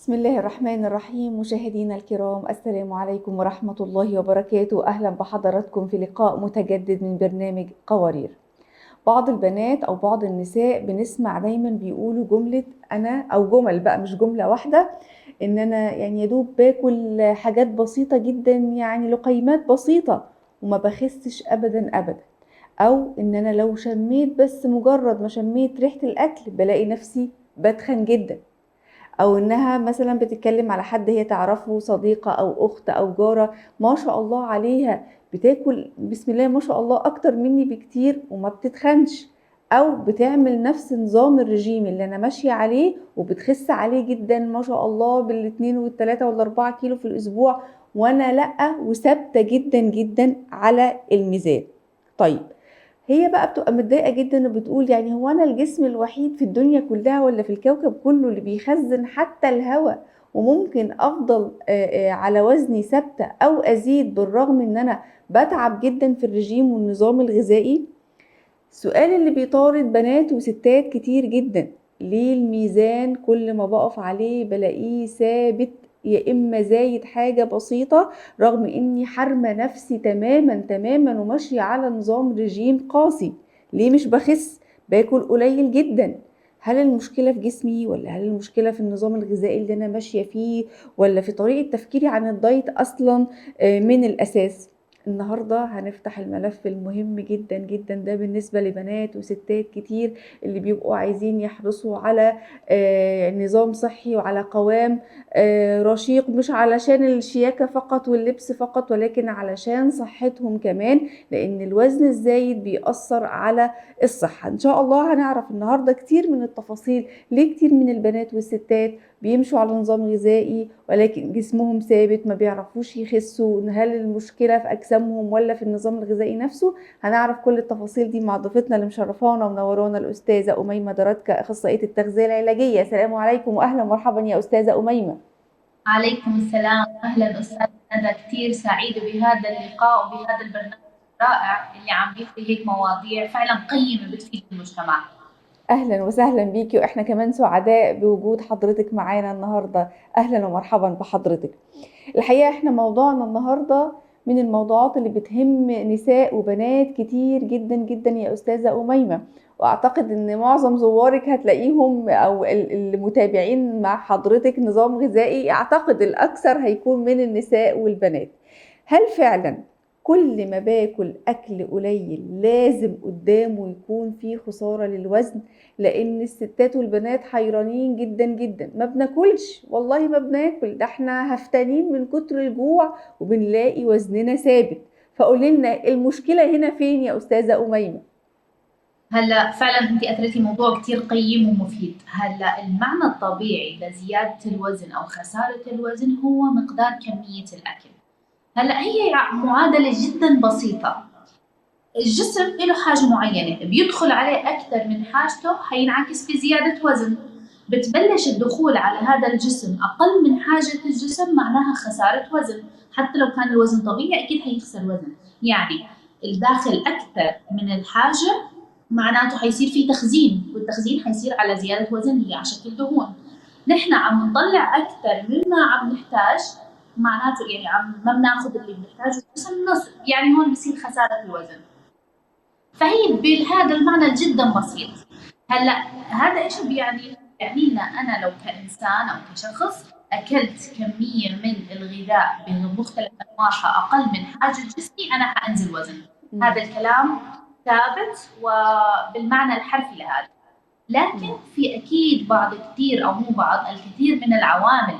بسم الله الرحمن الرحيم. مشاهدينا الكرام، السلام عليكم ورحمة الله وبركاته. أهلا بحضراتكم في لقاء متجدد من برنامج قوارير. بعض البنات أو بعض النساء بنسمع دايما بيقولوا جملة أنا، أو جمل بقى مش جملة واحدة، إن أنا يعني يدوب باكل حاجات بسيطة جدا، يعني لقيمات بسيطة وما بخسش أبدا أبدا، أو إن أنا لو شميت بس مجرد ما شميت ريحة الأكل بلاقي نفسي بتخن جدا، أو إنها مثلا بتتكلم على حد هي تعرفه، صديقة أو أخت أو جارة ما شاء الله عليها بتاكل بسم الله ما شاء الله أكتر مني بكتير وما بتتخنش، أو بتعمل نفس نظام الرجيم اللي أنا ماشية عليه وبتخس عليه جدا ما شاء الله بالاتنين والتلاتة والأربعة كيلو في الأسبوع، وأنا لأ، وثابتة جدا جدا على الميزان. طيب هي بقى بتبقى متضايقة جدا وبتقول يعني هو أنا الجسم الوحيد في الدنيا كلها ولا في الكوكب كله اللي بيخزن حتى الهواء، وممكن أفضل على وزني ثابتة أو أزيد بالرغم إن أنا بتعب جدا في الرجيم والنظام الغذائي؟ السؤال اللي بيطارد بنات وستات كتير جدا، ليه الميزان كل ما بقف عليه بلاقيه ثابت يا إما زايد حاجة بسيطة رغم إني حارمة نفسي تماما تماما وماشية على نظام رجيم قاسي؟ ليه مش بخس؟ باكل قليل جدا. هل المشكلة في جسمي، ولا هل المشكلة في النظام الغذائي اللي أنا ماشية فيه، ولا في طريقة تفكيري عن الدايت أصلا من الأساس؟ النهاردة هنفتح الملف المهم جدا جدا ده بالنسبة لبنات وستات كتير اللي بيبقوا عايزين يحرصوا على نظام صحي وعلى قوام رشيق، مش علشان الشياكة فقط واللبس فقط، ولكن علشان صحتهم كمان، لأن الوزن الزايد بيأثر على الصحة. إن شاء الله هنعرف النهاردة كتير من التفاصيل ليه كتير من البنات والستات بيمشوا على نظام غذائي ولكن جسمهم ثابت ما بيعرفوش يخسوا، هل المشكلة في أجسامهم ولا في النظام الغذائي نفسه؟ هنعرف كل التفاصيل دي مع ضيفتنا اللي مشرفانا ومنورانا الأستاذة أميمة درادكة، أخصائية التغذية العلاجية. السلام عليكم وأهلا ومرحبا يا أستاذة أميمة. عليكم السلام، أهلا أستاذة ندى، كثير سعيدة بهذا اللقاء وبهذا البرنامج الرائع اللي عم بيحكي هيك مواضيع فعلا قيمة بتفيد المجتمع. أهلا وسهلا بيكي، وإحنا كمان سعداء بوجود حضرتك معانا النهاردة. أهلا ومرحبا بحضرتك. الحقيقة إحنا موضوعنا النهاردة من الموضوعات اللي بتهم نساء وبنات كتير جدا جدا يا أستاذة أميمة، وأعتقد إن معظم زوارك هتلاقيهم أو المتابعين مع حضرتك نظام غذائي، أعتقد الأكثر هيكون من النساء والبنات. هل فعلا كل ما باكل أكل قليل لازم قدامه يكون فيه خسارة للوزن؟ لأن الستات والبنات حيرانين جدا جدا، ما بناكلش والله ما بناكل، ده احنا هفتانين من كتر الجوع وبنلاقي وزننا ثابت. فقولي لنا المشكلة هنا فين يا أستاذة أميمة؟ هلا فعلا انت اثرتي موضوع كتير قيم ومفيد. هلا المعنى الطبيعي لزيادة الوزن أو خسارة الوزن هو مقدار كمية الأكل. هلا هي معادلة جدا بسيطة، الجسم له حاجة معينة بيدخل عليه أكثر من حاجته حينعكس في زيادة وزن، بتبلش الدخول على هذا الجسم أقل من حاجة الجسم معناها خسارة وزن، حتى لو كان الوزن طبيعي أكيد حيخسر وزن. يعني الداخل أكثر من الحاجة معناته حيصير في تخزين، والتخزين حيصير على زيادة وزن هي على شكل دهون. نحن عم نطلع أكثر مما عم نحتاج، معناته يعني عم ما بناخذ اللي بنحتاجه الجسم نص، يعني هون بصير خسارة الوزن. فهي بهذا المعنى جدا بسيط. هلا هذا ايش بيعني؟ يعني لنا انا لو كانسان او كشخص اكلت كمية من الغذاء بمختلف انواعها اقل من حاجة جسمي انا حانزل وزن. هذا الكلام ثابت وبالمعنى الحرفي لهذا، لكن في اكيد بعض كثير او مو بعض، الكثير من العوامل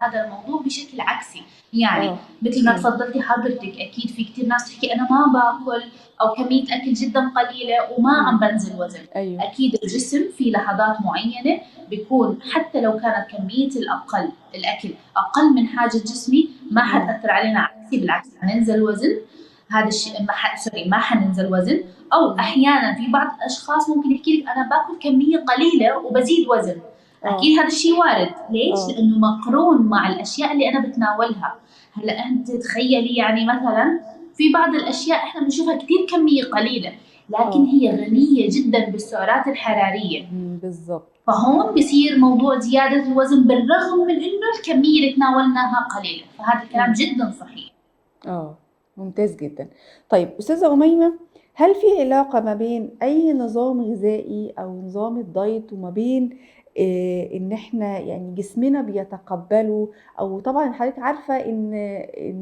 هذا الموضوع بشكل عكسي. يعني مثل ما تفضلتي حضرتك اكيد في كثير ناس تحكي انا ما باكل او كمية اكل جدا قليله وما عم بنزل وزن. أيوه. اكيد الجسم في لحظات معينة بيكون حتى لو كانت كمية الاقل الاكل اقل من حاجة جسمي ما حتاثر علينا عكسي، بالعكس حننزل وزن. هذا الشيء ما حننزل وزن. او احيانا في بعض الاشخاص ممكن يحكي لك انا باكل كمية قليله وبزيد وزن. أكيد هذا الشيء وارد. ليش؟ لأنه مقرون مع الأشياء اللي أنا بتناولها. هلأ أنت تخيلي يعني مثلا في بعض الأشياء إحنا بنشوفها كثير كمية قليلة، لكن هي غنية جدا بالسعرات الحرارية. بالضبط. فهون بصير موضوع زيادة الوزن بالرغم من إنه الكمية اللي تناولناها قليلة، فهذا الكلام جدا صحيح. ممتاز جدا. طيب أستاذة أميمة، هل في علاقة ما بين أي نظام غذائي أو نظام الدايت وما بين إن إحنا يعني جسمنا بيتقبله؟ أو طبعا حضرتك عارفة إن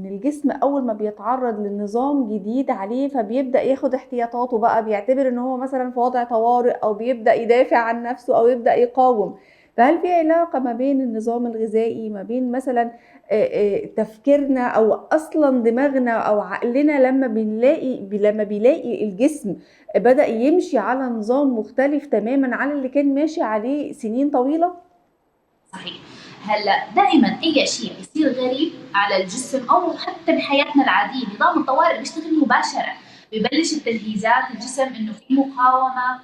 الجسم أول ما بيتعرض لنظام جديد عليه فبيبدأ ياخد احتياطاته بقى، بيعتبر إن هو مثلا في وضع طوارئ أو بيبدأ يدافع عن نفسه أو يبدأ يقاوم. فهل في علاقة ما بين النظام الغذائي ما بين مثلا تفكيرنا أو أصلا دماغنا أو عقلنا لما بيلاقي الجسم بدأ يمشي على نظام مختلف تماما عن اللي كان ماشي عليه سنين طويلة؟ صحيح. هلا دائما أي شيء بيصير غريب على الجسم أو حتى بحياتنا العادية، نظام الطوارئ بيشتغل مباشرة، ببلش التجهيزات الجسم إنه في مقاومة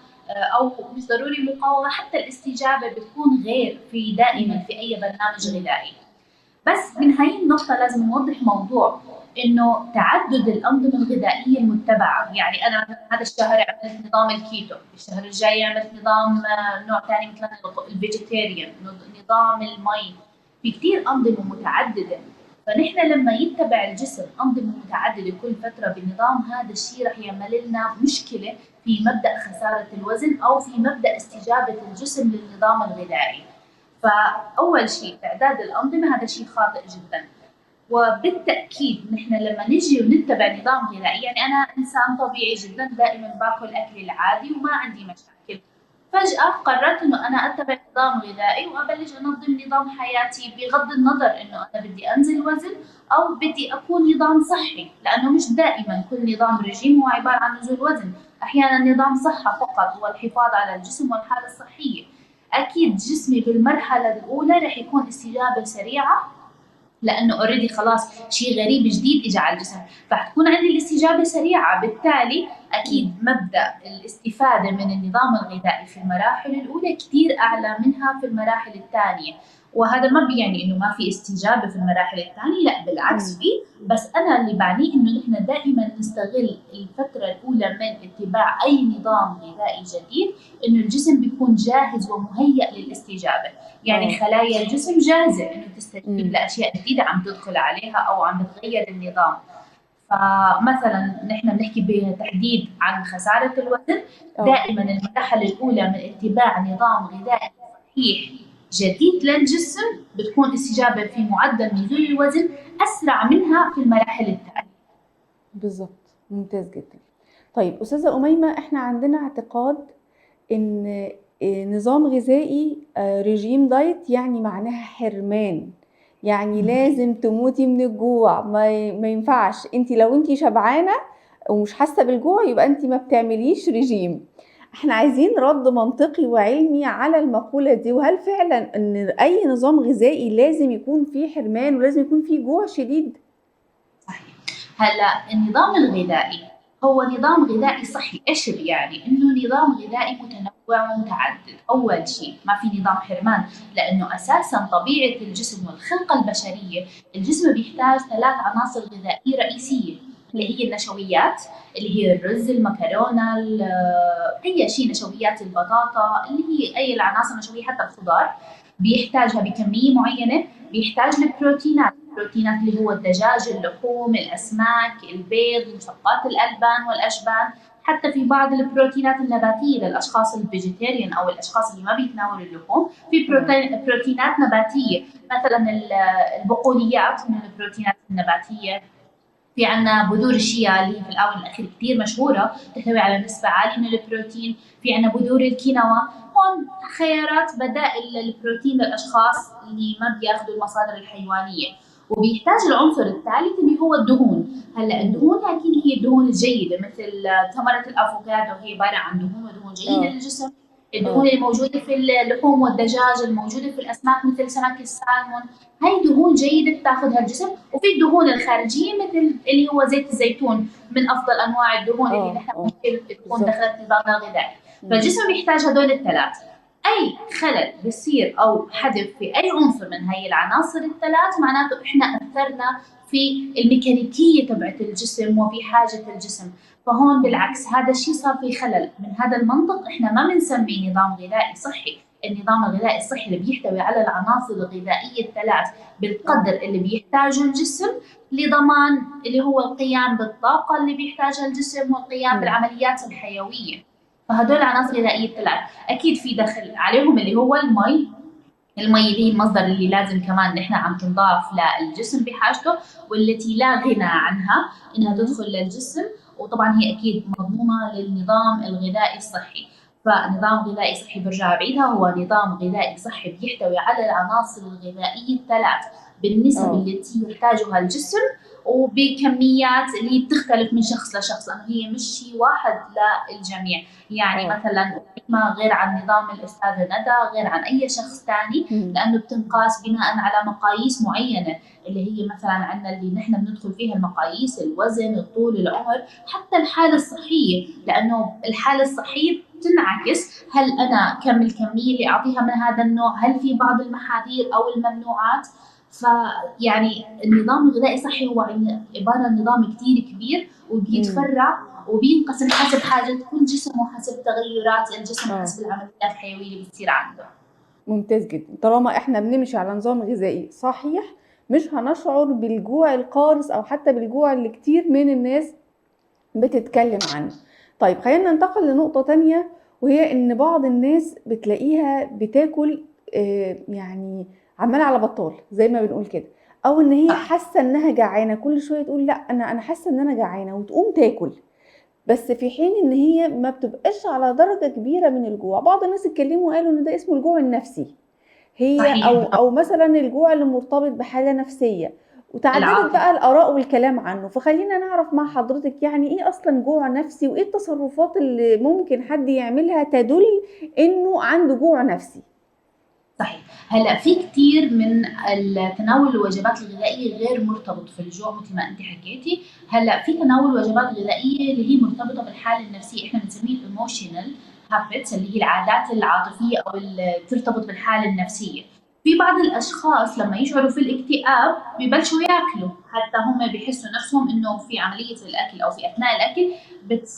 أو مش ضروري مقاومة، حتى الاستجابة بتكون غير في دائما في أي برنامج غذائي. بس من هاي النقطة لازم نوضح موضوع إنه تعدد الأنظمة الغذائية المتبعة. يعني أنا مثلاً هذا الشهر عملت نظام الكيتو، الشهر الجاي عملت نظام نوع ثاني مثلاً ال vegetarian، نظام المي، في كتير أنظمة متعددة. فنحن لما يتبع الجسم أنظمة متعددة كل فترة بنظام، هذا الشيء رح يعمل لنا مشكلة في مبدأ خسارة الوزن أو في مبدأ استجابة الجسم للنظام الغذائي. فأول شيء تعداد الأنظمة هذا شيء خاطئ جداً. وبالتأكيد نحن لما نجي ونتبع نظام غذائي، يعني أنا إنسان طبيعي جداً دائماً باكل أكلي العادي وما عندي مشاكل، فجأة قررت إنه أنا أتبع نظام غذائي وأبلش أنظم نظام حياتي بغض النظر إنه أنا بدي أنزل وزن أو بدي أكون نظام صحي، لأنه مش دائماً كل نظام رجيم هو عبارة عن نزول وزن، أحياناً نظام صحة فقط هو الحفاظ على الجسم والحالة الصحية. أكيد جسمي بالمرحلة الأولى رح يكون استجابة سريعة، لأنه already خلاص شيء غريب جديد إجا على الجسم، فحتكون عندي الاستجابة سريعة. بالتالي أكيد مبدأ الاستفادة من النظام الغذائي في المراحل الأولى كتير أعلى منها في المراحل الثانية، وهذا ما بيعني إنه ما في استجابة في المراحل الثانية، لا بالعكس في، بس أنا اللي بعنيه إنه نحن دائما نستغل الفترة الأولى من اتباع أي نظام غذائي جديد، إنه الجسم بيكون جاهز ومهيأ للاستجابة، يعني خلايا الجسم جاهزة إنه تستجيب لأشياء جديدة عم تدخل عليها أو عم بتغير النظام. فمثلا نحن بنحكي بتحديد عن خسارة الوزن، دائما المرحلة الأولى من اتباع نظام غذائي صحيح جديد للجسم بتكون استجابة في معدل نزول الوزن أسرع منها في المراحل التالية. بالضبط، ممتاز جدا. طيب أستاذة أميمة، إحنا عندنا اعتقاد إن نظام غذائي رجيم دايت يعني معناها حرمان، يعني لازم تموتي من الجوع، ما ينفعش انت لو انت شبعانة ومش حاسة بالجوع يبقى انت ما بتعمليش رجيم. احنا عايزين رد منطقي وعلمي على المقولة دي، وهل فعلا ان اي نظام غذائي لازم يكون فيه حرمان ولازم يكون فيه جوع شديد؟ صحيح. هلا النظام الغذائي هو نظام غذائي صحي. ايش يعني؟ انه نظام غذائي متنوع ومتعدد. اول شيء ما في نظام حرمان، لانه اساسا طبيعة الجسم والخلقة البشرية الجسم بيحتاج 3 عناصر غذائية رئيسية، اللي هي النشويات اللي هي الرز، المكرونة، أي شيء نشويات، البطاطا، اللي هي أي العناصر النشوية، حتى الخضار بيحتاجها بكمية معينة. بيحتاج البروتينات، البروتينات اللي هو الدجاج، اللحوم، الأسماك، البيض، مشتقات الألبان والأجبان، حتى في بعض البروتينات النباتية للأشخاص ال vegetarian أو الأشخاص اللي ما بيتناولوا اللحوم، في بروتينات نباتية مثلا البقوليات من البروتينات النباتية. في عنا بذور الشيا اللي هي في الآونة الأخيرة كتير مشهورة، تحتوي على نسبة عالية من البروتين. في عنا بذور الكينوا. هون خيارات بدائل للبروتين للأشخاص اللي ما بياخذوا المصادر الحيوانية. وبيحتاج العنصر الثالث اللي هو الدهون. هلا الدهون أكيد هي الدهون الجيدة، مثل ثمرة الأفوكادو هي عبارة عن دهون، ودهون جيدة للجسم. الدهون اللي موجودة في اللحوم والدجاج، الموجودة في الأسماك مثل سمك السالمون، هاي دهون جيدة بتاخذها الجسم. وفي الدهون الخارجية مثل اللي هو زيت الزيتون، من أفضل أنواع الدهون اللي نحن ممكن تكون دخلت نظامنا الغذائي. فالجسم بيحتاج هدول الثلاث. أي خلل بيصير أو حذف في أي عنصر من هاي العناصر الثلاث معناته إحنا أثرنا في الميكانيكية تبعت الجسم وفي حاجة الجسم. فهون بالعكس هذا الشيء صار في خلل. من هذا المنطق احنا ما بنسميه نظام غذائي صحي. النظام الغذائي الصحي اللي بيحتوي على العناصر الغذائية الثلاث بالقدر اللي بيحتاجه الجسم لضمان اللي هو القيام بالطاقة اللي بيحتاجها الجسم والقيام بالعمليات الحيوية. فهدول العناصر الغذائية الثلاث أكيد في دخل عليهم اللي هو المي، المي اللي هي المصدر اللي لازم كمان نحن عم تنضاف للجسم بحاجته والتي لا غنى عنها إنها تدخل للجسم، وطبعا هي أكيد مضمومة للنظام الغذائي الصحي. فنظام غذائي صحي برجع بعيدها هو نظام غذائي صحي بيحتوي على العناصر الغذائية الثلاث بالنسب التي يحتاجها الجسم وبكميات اللي بتختلف من شخص لشخص، لأنه هي مش شيء واحد للجميع. يعني مثلا ما غير عن نظام الأستاذة ندى غير عن أي شخص ثاني، لأنه بتنقاس بناء على مقاييس معينة اللي هي مثلا عندنا اللي نحن بندخل فيها المقاييس الوزن، الطول، العمر، حتى الحالة الصحية، لأنه الحالة الصحية بتنعكس هل أنا كم الكمية اللي أعطيها من هذا النوع، هل في بعض المحاذير أو الممنوعات. فيعني النظام الغذائي الصحي هو عبارة عن نظام كتير كبير وبيتفرع وبينقسم حسب حاجة كل جسم وحسب تغيرات الجسم وحسب العمليات الحيوية اللي بتصير عنده. ممتاز جدا. طالما احنا بنمشي على نظام غذائي صحيح مش هنشعر بالجوع القارس او حتى بالجوع اللي كتير من الناس بتتكلم عنه. طيب خلينا ننتقل لنقطة تانية، وهي ان بعض الناس بتلاقيها بتاكل يعني عمالة على بطال زي ما بنقول كده، او ان هي حاسة انها جعانة كل شوية تقول لا انا حاسة ان انا جعانة وتقوم تاكل، بس في حين ان هي ما بتبقاش على درجة كبيرة من الجوع. بعض الناس اتكلموا وقالوا ان ده اسمه الجوع النفسي، هي صحيح. او مثلا الجوع اللي مرتبط بحالة نفسية، وتعددت بقى الآراء والكلام عنه. فخلينا نعرف مع حضرتك يعني ايه اصلا جوع نفسي، وايه التصرفات اللي ممكن حد يعملها تدل انه عنده جوع نفسي. صحيح. هلا في كثير من تناول الوجبات الغذائية غير مرتبط في الجوع مثل ما انت حكيتي. هلا في تناول وجبات غذائية اللي هي مرتبطة بالحالة النفسية، احنا بنسميه ال emotional habits اللي هي العادات العاطفية او اللي ترتبط بالحالة النفسية. في بعض الاشخاص لما يشعروا في الاكتئاب ببلشوا ياكلوا، حتى هم بيحسوا نفسهم انه في عملية الاكل او في اثناء الاكل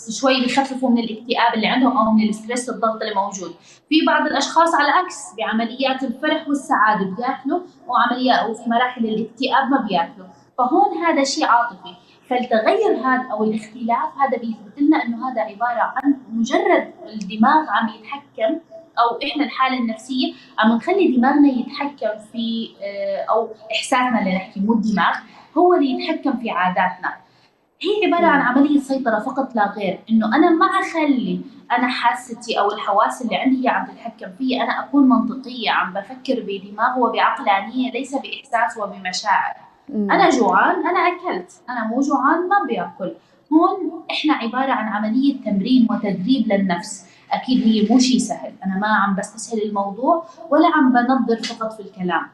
شوي بيخففوا من الاكتئاب اللي عندهم او من ال stress الضغط اللي موجود. في بعض الاشخاص على العكس بعمليات الفرح والسعادة بياكلوا، وعملية وفي مراحل الاكتئاب ما بياكلوا. فهون هذا شيء عاطفي. فالتغير هذا او الاختلاف هذا بيثبت لنا انه هذا عبارة عن مجرد الدماغ عم يتحكم، او احنا الحالة النفسية عم نخلي دماغنا يتحكم في او احساسنا اللي نحكي مو الدماغ هو اللي يتحكم في عاداتنا. هي عبارة عن عملية سيطرة فقط لا غير، انه انا ما اخلي انا حاستي او الحواس اللي عندي هي عم تتحكم فيي، انا اكون منطقية عم بفكر بدماغ وبعقلانيه ليس باحساس وبمشاعر. انا جوعان انا اكلت، انا مو جوعان ما بياكل. هون احنا عبارة عن عملية تمرين وتدريب للنفس. اكيد هي مو شيء سهل، انا ما عم بستسهل الموضوع ولا عم بنظر فقط في الكلام،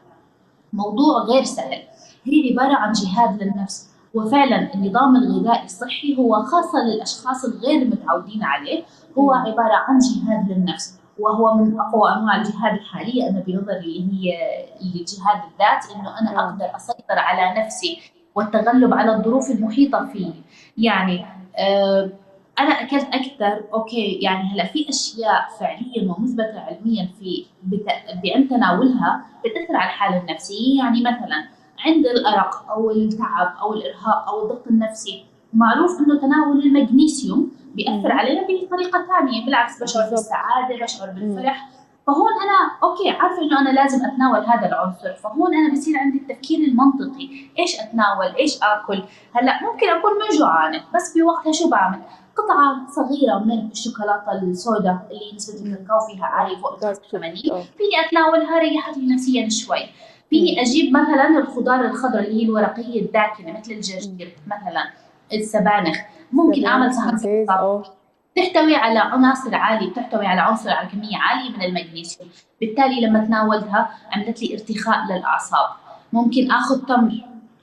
موضوع غير سهل. هي عبارة عن جهاد للنفس. وفعلا النظام الغذائي الصحي هو خاصة للاشخاص الغير متعودين عليه، هو عبارة عن جهاد للنفس، وهو من اقوى انواع الجهاد الحالية انا بنظري اللي هي الجهاد الذات، انه انا اقدر اسيطر على نفسي والتغلب على الظروف المحيطة فيني. يعني انا اكلت اكثر okay، يعني هلا في اشياء فعليا ومثبته علميا في بعند تناولها بتاثر على الحالة النفسية. يعني مثلا عند الارق او التعب او الارهاق او الضغط النفسي، معروف انه تناول المغنيسيوم بياثر علينا بطريقة ثانية، بالعكس بشعر بالسعادة، بشعر بالفرح. فهون انا okay عارفه انه انا لازم اتناول هذا العنصر، فهون انا بصير عندي التفكير المنطقي، ايش اتناول، ايش اكل. هلا ممكن اكون مو جوعانة، بس بوقتها شو بعمل؟ قطعه صغيرة من الشوكولاتة السوداء اللي نسبه الكاكاو فيها عالية فوق 85، فيني اتناولها، ريحتني نفسيا شوي. فيني اجيب مثلا الخضار الخضراء اللي هي الورقية الداكنة مثل الجرجير مثلا، السبانخ، ممكن اعمل صحن سلطة تحتوي على عناصر عالية، بتحتوي على عنصر على كمية عالية من المغنيسيوم، بالتالي لما تناولتها عملت لي ارتخاء للاعصاب. ممكن اخذ تمر،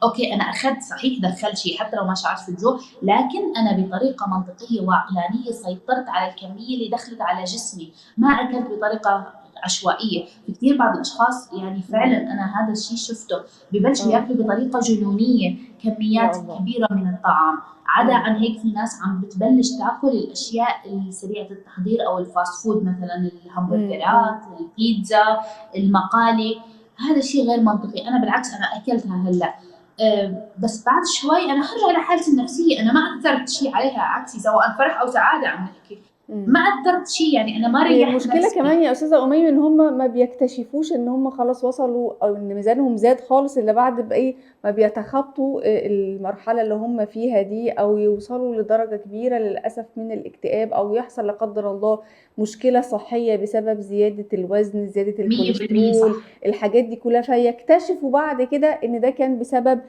okay انا اخذت صحيح دخلت شيء حتى لو ما شعرت في الجوع، لكن انا بطريقة منطقية وعقلانيه سيطرت على الكمية اللي دخلت على جسمي، ما اكلت بطريقة عشوائية. في كثير بعض الأشخاص يعني فعلا أنا هذا الشيء شفته، ببلشوا ياكلوا بطريقة جنونية كميات كبيرة من الطعام. عدا عن هيك في ناس عم بتبلش تاكل الأشياء السريعة التحضير أو ال fast food، مثلا الهمبرجرات، البيتزا، المقالي. هذا الشيء غير منطقي. أنا بالعكس أنا أكلتها هلأ، بس بعد شوي أنا حرجع لحالتي النفسية، أنا ما أثرت شيء عليها، عكسي سواء فرح أو سعادة عم نحكي، ما أثرت شيء، يعني أنا ما ريحت المشكلة نفسي. كمان يا أستاذة أميمة إن هم ما بيكتشفوش إن هم خلاص وصلوا أو إن ميزانهم زاد خالص إلا بعد بإيه ما بيتخطوا المرحلة اللي هم فيها دي، أو يوصلوا لدرجة كبيرة للأسف من الاكتئاب، أو يحصل لا قدر الله مشكلة صحية بسبب زيادة الوزن، زيادة الكوليسترول، الحاجات دي كلها. فيكتشفوا بعد كده إن ده كان بسبب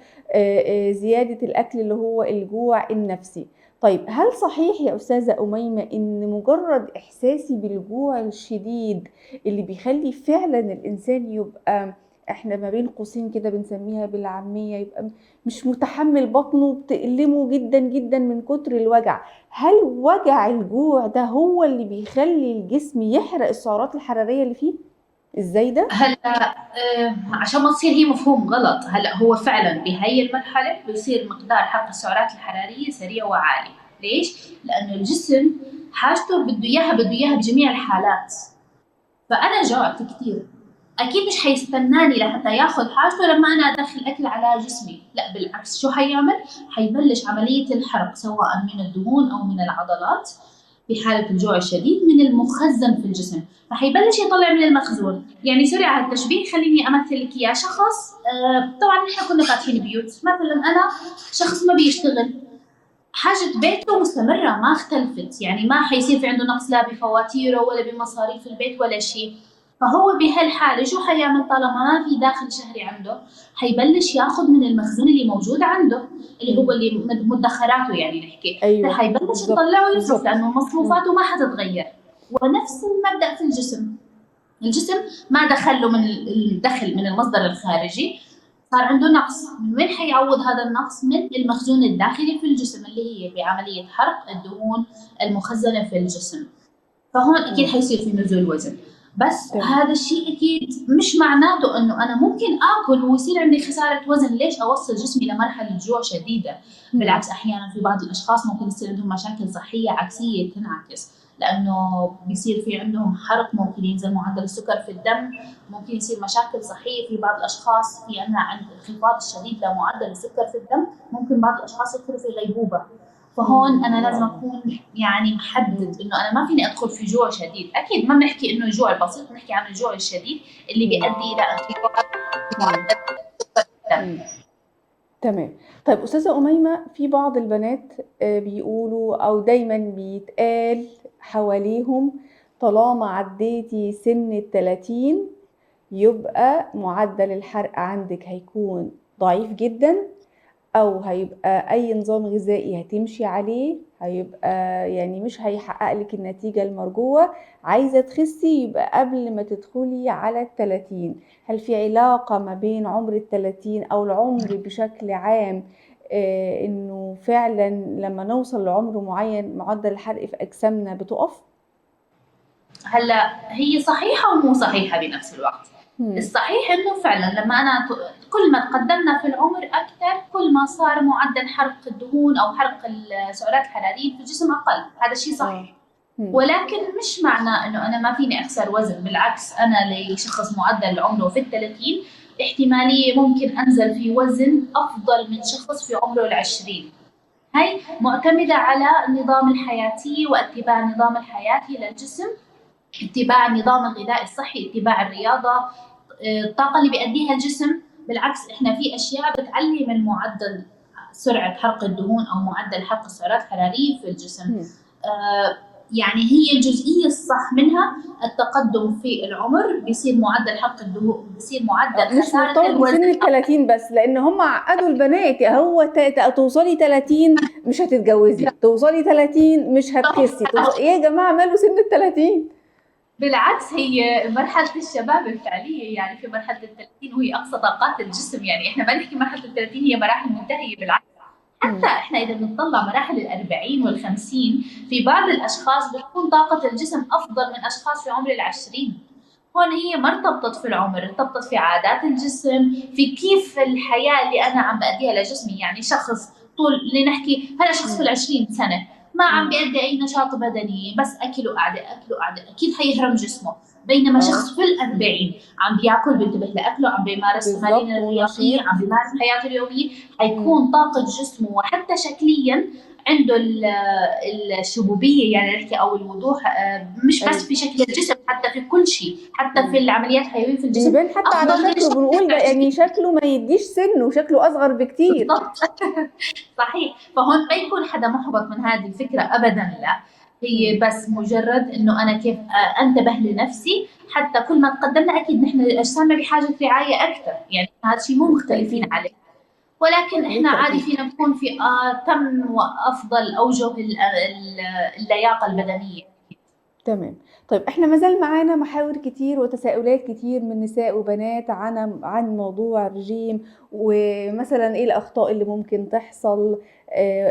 زيادة الأكل اللي هو الجوع النفسي. طيب هل صحيح يا أستاذة أميمة إن مجرد إحساسي بالجوع الشديد اللي بيخلي فعلا الإنسان يبقى، إحنا ما بين قوسين كده بنسميها بالعامية، يبقى مش متحمل بطنه، بتألمه جدا جدا من كتر الوجع، هل وجع الجوع ده هو اللي بيخلي الجسم يحرق السعرات الحرارية اللي فيه؟ ازاي ده؟ هلا عشان ما تصير هي مفهوم غلط، هلا هو فعلا بهي المرحلة بيصير مقدار حرق السعرات الحرارية سريع وعالي. ليش؟ لأنه الجسم حاجته بده إياها بجميع الحالات. فأنا جوعت كثير، أكيد مش حيستناني لحتى ياخذ حاجته لما أنا أدخل أكل على جسمي، لا بالعكس، شو حيعمل؟ حيبلش عملية الحرق سواء من الدهون أو من العضلات في حالة الجوع الشديد من المخزن في الجسم، فحيبلش يطلع من المخزون. يعني sorry على التشبيه، خليني أمثل لك إياه. شخص طبعا نحن كنا فاتحين بيوت، مثلا أنا شخص ما بيشتغل، حاجة بيته مستمرة ما اختلفت، يعني ما حيصير في عنده نقص لا بفواتيره ولا بمصاريف البيت ولا شيء. فهو بهالحالة شو حيعمل؟ طالما ما في داخل شهري عنده، حيبلش ياخذ من المخزون اللي موجود عنده، اللي هو اللي مدخراته يعني نحكي. أيوة. فحيبلش يطلعه ويصرف لأنه مصروفاته ما حتتغير. ونفس المبدأ في الجسم، الجسم ما دخله من الدخل من المصدر الخارجي، صار عنده نقص. من وين حيعوض هذا النقص؟ من المخزون الداخلي في الجسم، اللي هي بعملية حرق الدهون المخزنة في الجسم. فهون أكيد حيصير في نزول وزن. بس هذا الشيء أكيد مش معناته أنه أنا ممكن آكل ويصير عندي خسارة وزن. ليش أوصل جسمي لمرحلة جوع شديدة؟ بالعكس أحيانا في بعض الأشخاص ممكن يصير عندهم مشاكل صحية عكسية تنعكس، لأنه بيصير في عندهم حرق، ممكن ينزل معدل السكر في الدم، ممكن يصير مشاكل صحية في بعض الأشخاص. في عندنا عند انخفاض الشديد لمعدل السكر في الدم ممكن بعض الأشخاص يدخلوا في غيبوبة. فهون أنا لازم أكون يعني محدد إنه أنا ما فيني أدخل في جوع شديد. أكيد ما بنحكي إنه الجوع البسيط، بنحكي عن الجوع الشديد اللي بيؤدي إلى انخفاض معدل السكر في الدم. تمام. طيب أستاذة أميمة، في بعض البنات بيقولوا أو دايما بيتقال حواليهم طالما عديتي سن 30 يبقى معدل الحرق عندك هيكون ضعيف جدا، أو هيبقى أي نظام غذائي هتمشي عليه هيبقى يعني مش هيحقق لك النتيجة المرجوة. عايزة تخسي يبقى قبل ما تدخلي على 30. هل في علاقة ما بين عمر 30 أو العمر بشكل عام إنه فعلا لما نوصل لعمر معين معدل الحرق في أجسامنا بتقف؟ هلا هي صحيحة ومو صحيحة بنفس الوقت. الصحيح إنه فعلا لما أنا كل ما تقدمنا في العمر أكثر كل ما صار معدل حرق الدهون أو حرق السعرات الحرارية في الجسم أقل، هذا الشيء صحيح. ولكن مش معناه إنه أنا ما فيني أخسر وزن. بالعكس أنا لشخص معدل عمره في 30 احتمالية ممكن أنزل في وزن أفضل من شخص في عمره 20. هاي معتمدة على النظام الحياتي واتباع النظام الحياتي للجسم، اتباع النظام الغذائي الصحي، اتباع الرياضة، الطاقة اللي بيأديها الجسم. بالعكس إحنا في أشياء بتعلي من معدل سرعة حرق الدهون أو معدل حرق السعرات الحرارية في الجسم. يعني هي الجزئية الصح منها التقدم في العمر بيصير معدل حرق الدهون، بيصير معدل مش مرتبط بسن 30 بس، لأن هم عقدوا البنات. هو توصلي 30 مش هتتجوزي، توصلي 30 مش هتخسي، إيه يا جماعة ماله سن 30؟ بالعكس هي مرحلة الشباب الفعلية، يعني في مرحلة 30 وهي أقصى طاقات الجسم. يعني إحنا ما نحكي مرحلة 30 هي مراحل منتهية، بالعكس حتى إحنا إذا بنطلع مراحل 40 وال50 في بعض الأشخاص بتكون طاقة الجسم أفضل من أشخاص في عمر 20. هون هي ما ارتبطت في العمر، ارتبطت في عادات الجسم، في كيف الحياة اللي أنا عم بأديها لجسمي. يعني شخص طول لنحكي هلا شخص في ال20 سنة ما عم بيأدي أي نشاط بدني، بس أكل وقعدة أكل وقعدة، أكيد حيهرم جسمه. بينما شخص في ال40 عم بياكل، بينتبه لأكله، عم بيمارس تمارين الرياضية، عم بيمارس حياته اليومية، حيكون طاقة جسمه وحتى شكليا عنده الشبوبية، يعني نحكي أو الوضوح، مش بس في شكل الجسم، حتى في كل شيء، حتى في العمليات الحيوية في الجسم بيبان حتى على أفضل من شكله، بنقول ده يعني شكله ما يديش سنه، شكله أصغر بكتير. بالضبط. صحيح. فهون ما يكون حدا محبط من هذه الفكرة أبدا، لا، هي بس مجرد إنه أنا كيف أنتبه لنفسي. حتى كل ما تقدمنا أكيد نحن أجسامنا بحاجة رعاية أكثر، يعني هذا الشيء مو مختلفين عليه، ولكن إحنا عادي فينا نكون في أتم وأفضل أوجه اللياقة البدنية. تمام. طيب إحنا ما زال معانا محاور كتير وتساؤلات كتير من نساء وبنات عن موضوع الرجيم، ومثلا إيه الأخطاء اللي ممكن تحصل،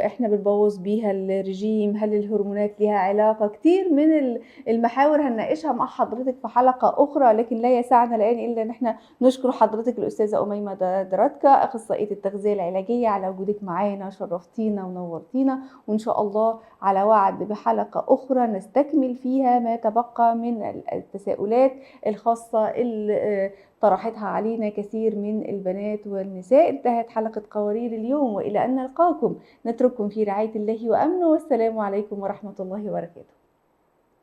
إحنا بنبوظ بيها الرجيم، هل الهرمونات ليها علاقة؟ كتير من المحاور هنناقشها مع حضرتك في حلقة أخرى، لكن لا يسعنا الآن إلا إن إحنا نشكر حضرتك الأستاذة أميمة درادكة، أخصائية التغذية العلاجية، على وجودك معانا، شرفتينا ونورتينا، وإن شاء الله على وعد بحلقة أخرى نستكمل فيها ما تبقى من التساؤلات الخاصة اللي طرحتها علينا كثير من البنات والنساء. انتهت حلقة قوارير اليوم، وإلى أن نلقاكم نترككم في رعاية الله وأمنه، والسلام عليكم ورحمة الله وبركاته.